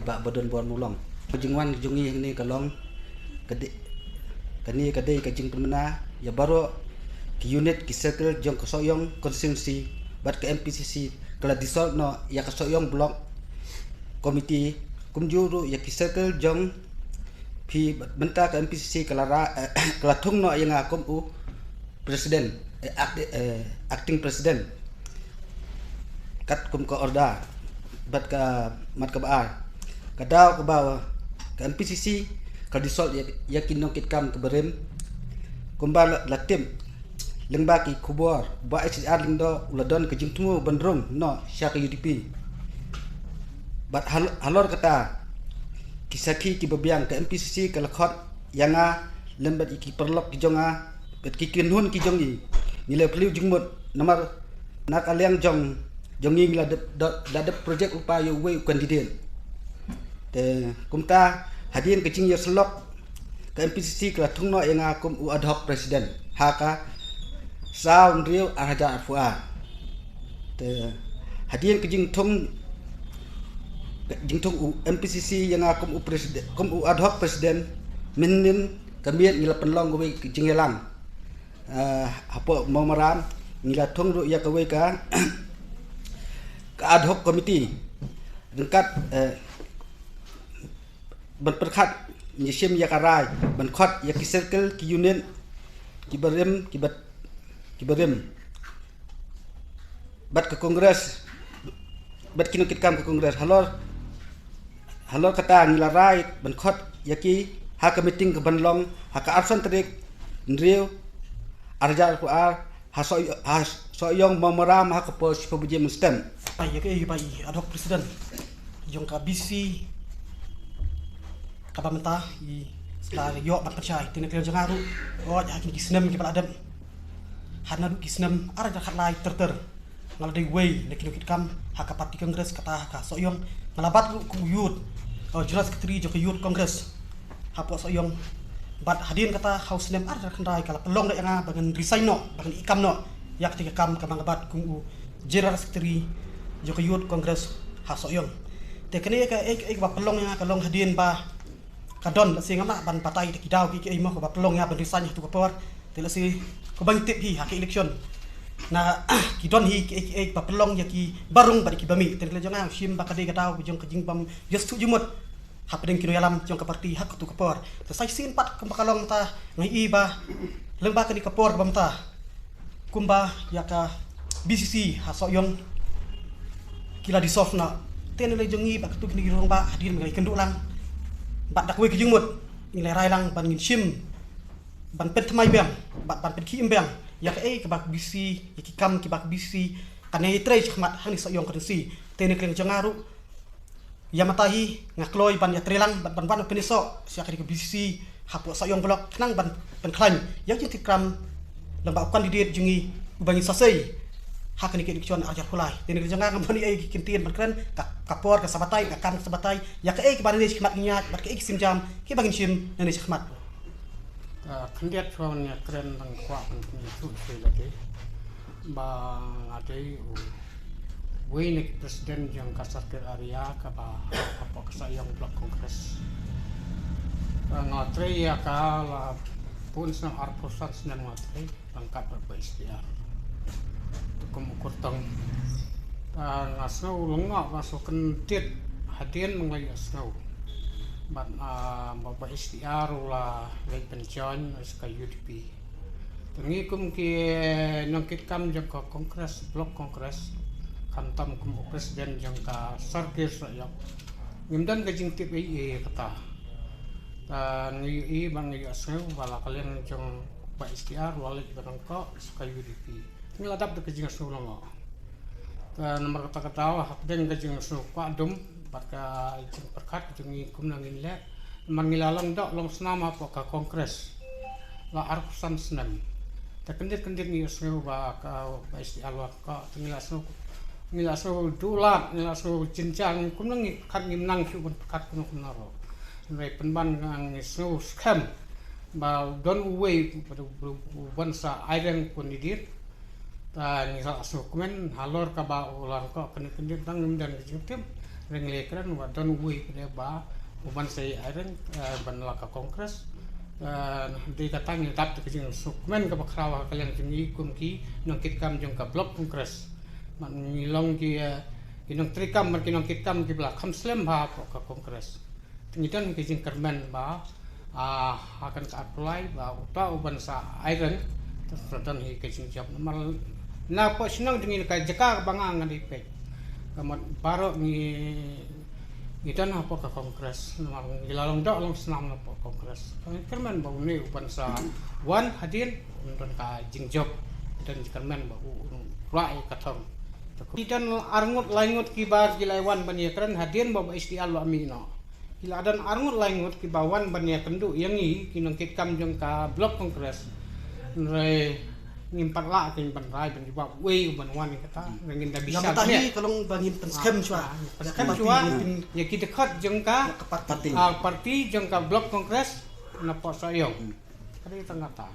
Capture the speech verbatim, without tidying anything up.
Bah Badonbor Mawlong. Ka jingwan jong ngi hangne ka long ka dei, kane ka dei ka jingpynbna ïa baroh ki unit, ki circle jong ka Sohiong constituency bad ka M P C C ka la dissolve noh ïa ka Sohiong Block Committee, kumjuh ruh ïa ki circle jong phi. Bad mynta ka M P C C ka la ra, eh, ka la thung noh ïa nga kum u president, eh, act-, eh, acting president, katkum ka order. Bad ka mat kaba ar, ka daw kaba ka M P C C ka dissolve ïa, ïa ki nongkitkam kiba rim, kumba la, la tip lyngba ki khubor ba H D R Lyngdoh u la don ka jingthmu ban rung noh sha ka U D P. Bad hal-, halor kata, ki sakhi kiba biang, ka M P C C ka la khot ïa nga lem bad ïa ki paralok ki jong nga bad ki kynhun ki jong ngi. Ngi la plie jingmut namar na ka liang jong, jong ngi ngi la dep, da, da dep project lypa ïa uwei u candidate. Te kumta, hadien ka jingïasyllok, ka M P C C ka la thung noh ïa nga kum u ad hoc president ha ka saw hynriew ar hajar arphew ar. Te hadien ka jingthung, jingthung u M P C C ïa nga kum u president, kum u ad hoc president, mynhynnin ka miet ngi la pynlong kawei ka jingïalang, eh, hapoh Mawmaram, ngi la thung ruh ïa kawei ka, ka ad hoc committee ryngkat, eh, ban pyrkhat, ngi shim ïa ka rai ban khot ïa ki circle, ki unit kiba rim, kiba, kiba rim bad ka Congress, bad ki nongkitkam ka Congress. Halor, halor kata ngi la rai ban khot ïa ki ha ka meeting kaban long ha ka arphew san tarik hynriew ar hajar arphew ar, ha Soh-, ha Sohiong Mawmaram ha ka por shiphew baje mynstep. Ai, ïa ka, ïa ka, ïa ad hoc president jong ka B C C kaba mynta i sa la ïoh ban pynshai. Te na ka liang jong nga ruh, oh, ha kine ki snem kiba la dep, haduh ki snem ar hajar khatlai ter ter, nga la dei uwei na ki nongkitkam ha ka party Congress, kata ha ka Sohiong. Nga la bat ruh kum u youth, uh, General Secretary jong ka Youth Congress hapoh Sohiong. Bad hadien kata ha u snem ar hajar khyndai ka la pynlong da ïa nga ba ngan resign noh, ba ngan ïakam noh ïa kata ka kam kaba nga bat kum u General Secretary jong ka Youth Congress ha Sohiong. Te kane ka, eh, eh, kaba pynlong ïa nga ka long hadien ba ka don, lehse ngam lah ban batai da ki daw ki, ki, eh, mo, kaba pynlong ïa nga ban resign ha tu ka por. Te lehse kumba ngi tip hi ha ka election, na ki don hi ki, eh, ki, eh, ba pynlong ïa ki barung bad ki bamih. Te lehse jong nga shim ba ka dei ka daw jong ka jingbym ïasuk jingmut hapdeng ki nongïalam jong ka party ha ka tu ka por. Te sa shisien pat kumba ka long mynta, nga i ba lyngba kane ka por ba mynta, kumba ïa ka B C C ha Sohiong ki la dissolve noh. Te na lei jong ngi bad katto katne ki rangbah, hadien ba ngi la ïakynduh lang bad da kawei ka jingmut, ngi la rai lang ban ngin shim ban pynthymmai biang bad ban pynkhih im biang ïa kaei kaba ka B C C, ïa ki kam kiba ka B C C kan ïatrei shakhmat hangne Sohiong constituency. Te na ka liang jong nga ruh, ïa mynta hi nga kloi ban ïatreilang bad ban wan ban pynïasoh sha kane ka B C C hapoh Sohiong Block khnang ban pynkhlaiñ ïa ka jingtip kram lyngba u candidate jong ngi uba ngi sa sei ha kane ka election ar hajar arphew lai. Te na ka liang jong nga ngam don ei ei ki kyntien ban kren, ka, ka por ka sa batai, ka kam ka sa batai ïa kaei kaba nane shakhmat ngin ïaid bad kaei ki sienjam kiba ngin shim nane shakhmat. Ka khyndiat shuwa ban ïakren, dang kwah ban pynïathuh shuwa lade ba nga dei uwei na ki president jong ka circle area kaba hap hapoh ka Sohiong Block Congress. Ka nga trei ïa ka la bun snem, arphew san snem nga trei ryngkat bad Bah S P R kum u kyrtong. Ka nga sngew lyngngoh, nga sngew kyndit hadien ba nga la ïohsngew bad, ah, ba Bah S P R u la leit ban join sa ka U D P. Te ngi kum ki nongkitkam jong ka Congress, Block Congress, khamtam kum u president jong ka circle Sohiong, ngim don ka jingtip ei ei kata. Te ngi ïohi bad ngi ïohsngew ba la ka liang jong Bah S P R u la leit ban ryngkoh sa ka U D P. Te ngi la dap da ka jingsngew lyngngoh. Te namar kata ka daw, hapdeng ka jingsngew kwah dum bad ka jingpyrkhat ka jong ngi kumno ngin leh, namar ngi la long doh long snam hapoh ka Congress la arphew san snem. Te kyndit kyndit ngi ïohsngew ba ka, ba S P R u la ryngkoh, te ngi la sngew, ngi la sngew duh lad, ngi la sngew jynjar, kumno ngi pyrkhat, ngim nang shuh ban pyrkhat kumno kumno ruh. Hynrei pynban ngi sngew skhem ba don uwei uban sa ai reng candidate. Te ngi la sngewkmen halor kaba u la ryngkoh kyndit kyndit, tang ngim don ka jingtip. Ring le kren wa don wui kre ba u ban sei ai ring, eh, ban la ka Congress. Eh, di kata ngi dap ka jing sukmen ka ba khraw ka liang jing i kum ki nong kit kam jong ka block Congress. Man ngi long ki, eh, ki nong trikam, man ki nong kit kam ki bla kham slem ha ka Congress. Ngi don ka jing kermen ba, ah, akan ka apply ba uta u ban sa ai ring. Terus don hi ka jing job normal. Na po sinong ding ka jaka ba nga ngan ipek. Ka mat baro ngi Ngi don hapoh ka Congress, namar ngi la long doh long snam hapoh Congress. Ka ngi kyrmen ba une u ban sa wan hadien, un don ka jingjop, don kyrmen ba u, un rah ïa ka thong. Ngi don arngut laingut kiba ki la wan ban ïakren hadien ba, ba H D R la mih noh. Ki la don arngut laingut kiba wan ban ïakynduh ïa ngi ki nongkitkam jong ka Block Congress. Hynrei ngim pat lah kin ban rai ban jubab wei ban wan ïa kata. Ngin da bisa. Namar ta hi ka long ba ngin pynskhem shuwa. Pynskhem shuwa ïa ki dkhot jong ka parti, ah, parti jong ka Block Congress na Port Sohiong. Ka dei tang kata.